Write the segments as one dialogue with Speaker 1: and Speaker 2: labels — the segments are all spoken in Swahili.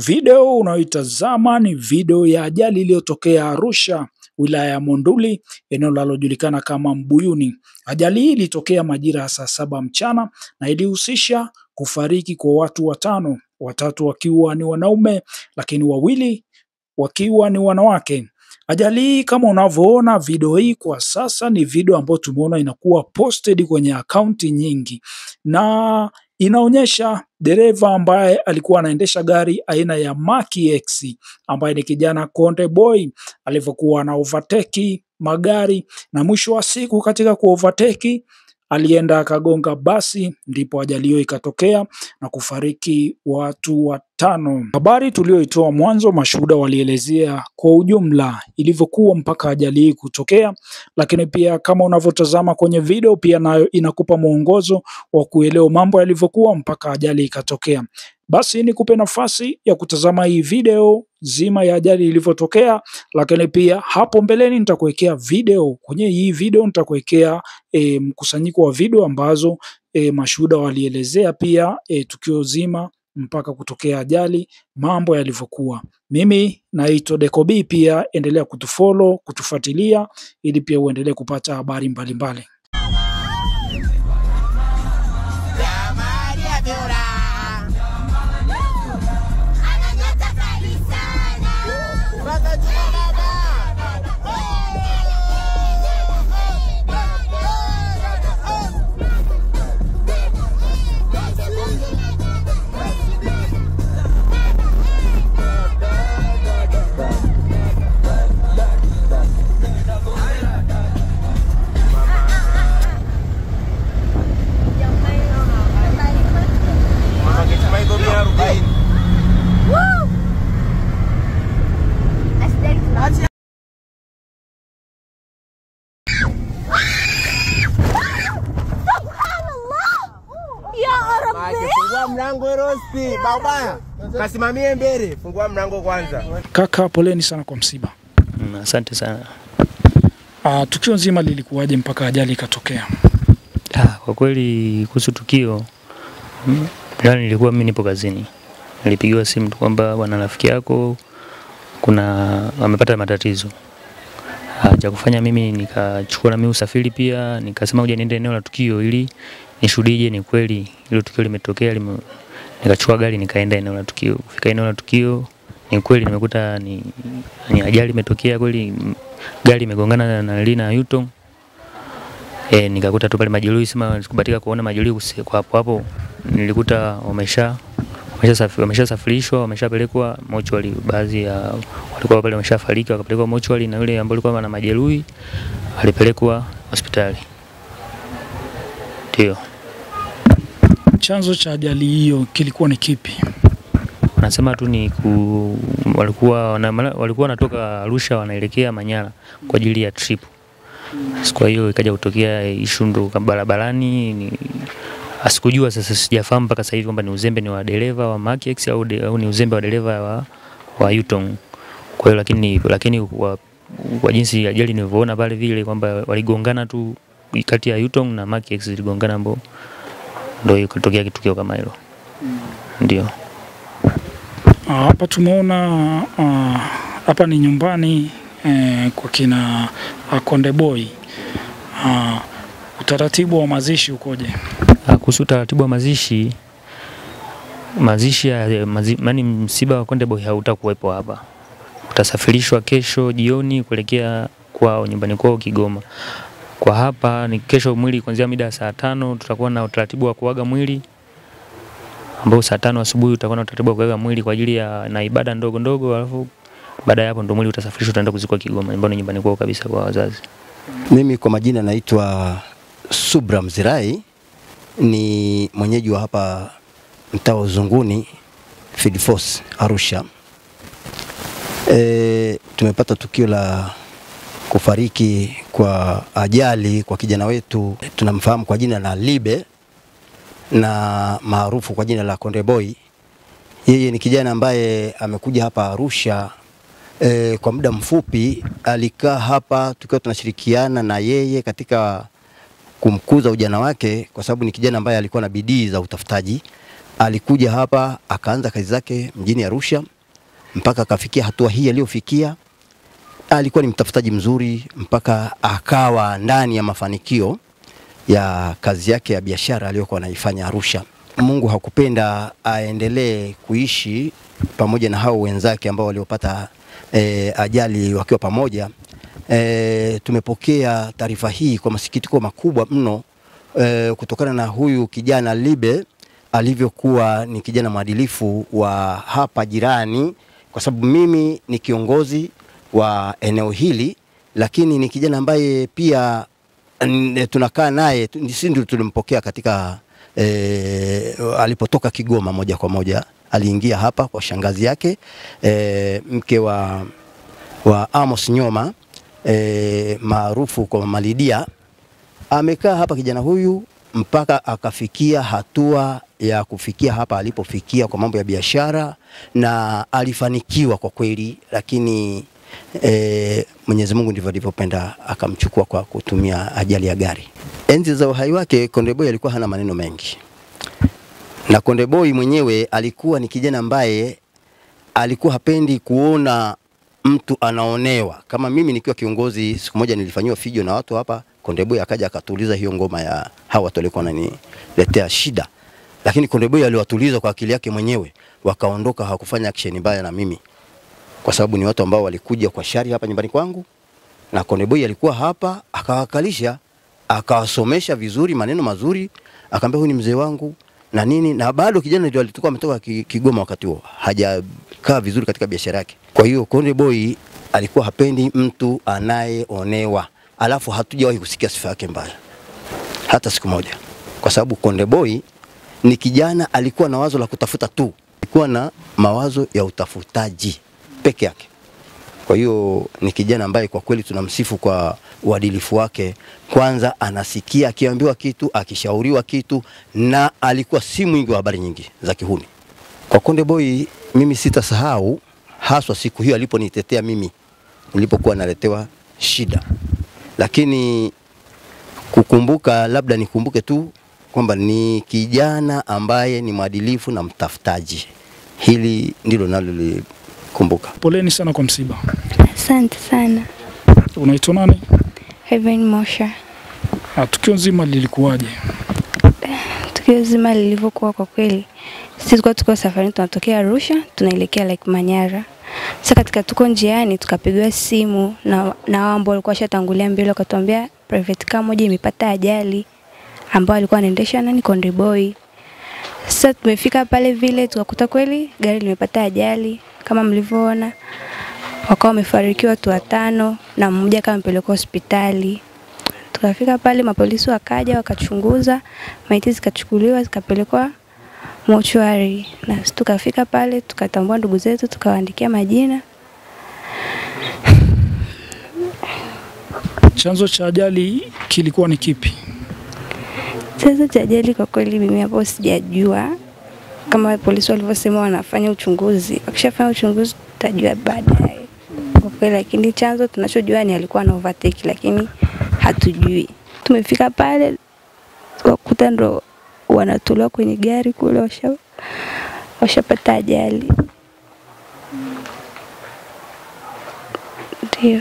Speaker 1: Video unayoitazama ni video ya ajali iliyotokea Arusha, wilaya ya Monduli, eneo linalojulikana kama Mbuyuni. Ajali hii ilitokea majira ya saa 7 mchana na ilihusisha kufariki kwa watu watano, watatu wakiwa ni wanaume lakini wawili wakiwa ni wanawake. Ajali hii kama unavyoona video hii kwa sasa ni video ambayo tumeona inakuwa posted kwenye akaunti nyingi, na inaonyesha dereva ambaye alikuwa anaendesha gari aina ya Mark X ambaye ni kijana Konde Boy alivyokuwa ana overtake magari, na mwisho wa siku katika ku overtake alienda akagonga basi, ndipo ajali hiyo ikatokea na kufariki watu watano. Habari tulioitoa mwanzo, mashuhuda walielezea kwa ujumla ilivyokuwa mpaka ajali hii kutokea, lakini pia kama unavyotazama kwenye video pia nayo inakupa mwongozo wa kuelewa mambo yalivyokuwa mpaka ajali ikatokea. Basi nikupe nafasi ya kutazama hii video zima ya ajali ilivyotokea, lakini pia hapo mbeleni nitakuwekea video. Kwenye hii video nitakuwekea mkusanyiko wa video ambazo mashuhuda walielezea pia tukio zima mpaka kutokea ajali, mambo yalivyokuwa. Mimi naitwa Deco B, pia endelea kutufollow, kutufuatilia ili pia uendelee kupata habari mbalimbali.
Speaker 2: Fungua mlango Rosti, baba. Kasimamie mbele, fungua mlango kwanza.
Speaker 1: Kaka, poleni sana kwa msiba.
Speaker 3: Asante sana.
Speaker 1: Tukio nzima lilikuwaje mpaka ajali ikatokea?
Speaker 3: Kwa kweli kuhusu tukio, nilikuwa mimi nipo kazini. Nilipigiwa simu kwamba bwana rafiki yako kuna amepata matatizo. Cha kufanya mimi nikachukua na mimi usafiri pia, nikasema ngoja niende eneo la tukio ili nishuhudie ni kweli hilo tukio limetokea. Nikachukua gari nikaenda eneo la tukio. Kufika eneo la tukio ni kweli nimekuta ni ajali imetokea kweli, gari imegongana na Lina Yutong. Nikakuta tu pale majeruhi, sema sikubahatika kuona majeruhi kwa hapo hapo. Nilikuta wameshasafirishwa, wameshapelekwa mochwali. Baadhi ya walikuwa pale wameshafariki wakapelekwa mochwali, na yule ambaye alikuwa na majeruhi alipelekwa hospitali. Ndio.
Speaker 1: Chanzo cha ajali hiyo kilikuwa ni kipi?
Speaker 3: Wanasema tu ni walikuwa wanatoka Arusha wanaelekea Manyara kwa ajili ya trip. Kwa hiyo ikaja kutokea issue ndo barabarani. Asikujua sasa, sijafahamu mpaka sasa hivi kwamba ni uzembe ni wa dereva wa Mark X au ni uzembe wa dereva wa Yutong. Kwa hiyo lakini kwa jinsi ajali nilivyoona pale vile kwamba waligongana tu kati ya Yutong na Mark X ziligongana, ambapo ndio ikatokea kitukio kama hilo. Ndio.
Speaker 1: Hapa tumeona hapa ni nyumbani kwa kina Konde Boy. Utaratibu wa mazishi ukoje?
Speaker 3: Kuhusu utaratibu wa mazishi, maana msiba wa Konde Boy hautakuwepo hapa. Utasafirishwa kesho jioni kuelekea kwao nyumbani kwao Kigoma. Kwa hapa ni kesho mwili kuanzia mida saa 5 tutakuwa na utaratibu wa kuaga mwili, ambao saa 5 asubuhi tutakuwa na utaratibu wa kuaga mwili kwa ajili ya na ibada ndogo ndogo, alafu baada ya hapo ndo mwili utasafirishwa utaenda kuzikwa Kigoma, nyumbani nyumbani kwao kabisa kwa wazazi.
Speaker 4: Mimi kwa majina naitwa Subra Mzirai, ni mwenyeji wa hapa mtaa wa Uzunguni, Field Force Arusha. Tumepata tukio la kufariki kwa ajali kwa kijana wetu tunamfahamu kwa jina la Libe na maarufu kwa jina la Konde Boy. Yeye ni kijana ambaye amekuja hapa Arusha kwa muda mfupi. Alikaa hapa tukiwa tunashirikiana na yeye katika kumkuza ujana wake, kwa sababu ni kijana ambaye alikuwa na bidii za utafutaji. Alikuja hapa akaanza kazi zake mjini Arusha mpaka akafikia hatua hii aliyofikia. Alikuwa ni mtafutaji mzuri mpaka akawa ndani ya mafanikio ya kazi yake ya biashara aliyokuwa anaifanya Arusha. Mungu hakupenda aendelee kuishi pamoja na hao wenzake ambao waliopata ajali wakiwa pamoja. Tumepokea taarifa hii kwa masikitiko makubwa mno, kutokana na huyu kijana Libe alivyokuwa ni kijana mwadilifu wa hapa jirani, kwa sababu mimi ni kiongozi wa eneo hili, lakini ni kijana ambaye pia tunakaa naye, sisi ndio tulimpokea katika alipotoka Kigoma moja kwa moja. Aliingia hapa kwa shangazi yake, mke wa Amos Nyoma, maarufu kwa Mama Lidia. Amekaa hapa kijana huyu mpaka akafikia hatua ya kufikia hapa alipofikia kwa mambo ya biashara, na alifanikiwa kwa kweli, lakini Mwenyezi Mungu ndivyo alivyopenda akamchukua kwa kutumia ajali ya gari. Enzi za uhai wake Konde Boy alikuwa hana maneno mengi. Na Konde Boy mwenyewe alikuwa ni kijana ambaye alikuwa hapendi kuona mtu anaonewa. Kama mimi nikiwa kiongozi, siku moja nilifanywa fijo na watu hapa, Konde Boy akaja akatuliza hiyo ngoma ya hawa watu walikuwa wananiletea shida. Lakini Konde Boy aliwatuliza kwa akili yake mwenyewe, wakaondoka, hawakufanya action mbaya na mimi, kwa sababu ni watu ambao walikuja kwa shari hapa nyumbani kwangu. Na Konde Boy alikuwa hapa akawakalisha, akawasomesha vizuri maneno mazuri, akaambia huyu ni mzee wangu na nini, na bado kijana ndio alikuwa ametoka Kigoma wakati huo, hajakaa vizuri katika biashara yake. Kwa hiyo Konde Boy alikuwa hapendi mtu anayeonewa. Alafu hatujawahi kusikia sifa yake mbaya hata siku moja, kwa sababu Konde Boy ni kijana alikuwa na wazo la kutafuta tu, alikuwa na mawazo ya utafutaji peke yake. Kwa hiyo ni kijana ambaye kwa kweli tunamsifu kwa uadilifu wake. Kwanza anasikia akiambiwa kitu, akishauriwa kitu, na alikuwa si mwingi wa habari nyingi za kihuni. Kwa Konde Boy mimi sitasahau haswa siku hiyo aliponitetea mimi nilipokuwa naletewa shida. Lakini kukumbuka, labda nikumbuke tu kwamba ni kijana ambaye ni mwadilifu na mtafutaji. Hili ndilo nalolikumbuka.
Speaker 1: Poleni sana kwa msiba.
Speaker 5: Asante sana.
Speaker 1: Unaitwa nani?
Speaker 5: Heaven Mosha.
Speaker 1: Tukio nzima lilikuwaje?
Speaker 5: Tukio zima lilivyokuwa kwa kweli, sisi tulikuwa tuko safarini, tunatokea Arusha tunaelekea like Manyara. Sasa katika tuko njiani tukapigiwa simu na wao ambao walikuwa washatangulia mbele, wakatuambia private car moja imepata ajali ambao alikuwa anaendesha nani, Konde Boy. Sasa tumefika pale vile tukakuta kweli gari limepata ajali kama mlivyoona. Wakawa wamefarikiwa watu 5 na mmoja kama amepelekwa hospitali. Tukafika pale mapolisi wakaja wakachunguza, maiti zikachukuliwa zikapelekwa mochwari. Na tukafika pale tukatambua ndugu zetu, tukawaandikia majina.
Speaker 1: Chanzo cha ajali kilikuwa ni kipi?
Speaker 5: Chanzo cha ajali kwa kweli mimi hapo sijajua. Kama polisi walivyosema wanafanya uchunguzi, wakishafanya uchunguzi tutajua baadaye. Kwa kweli, lakini chanzo tunachojua ni alikuwa na overtake, lakini hatujui. Tumefika pale tukakuta ndo wanatolewa kwenye gari kule, washapata ajali. Ndio.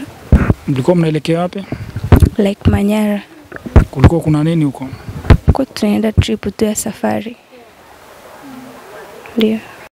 Speaker 1: Mlikuwa mnaelekea wapi?
Speaker 5: Like Manyara.
Speaker 1: Kulikuwa kuna nini huko?
Speaker 5: Kwa tunaenda trip tu ya safari. Ndio.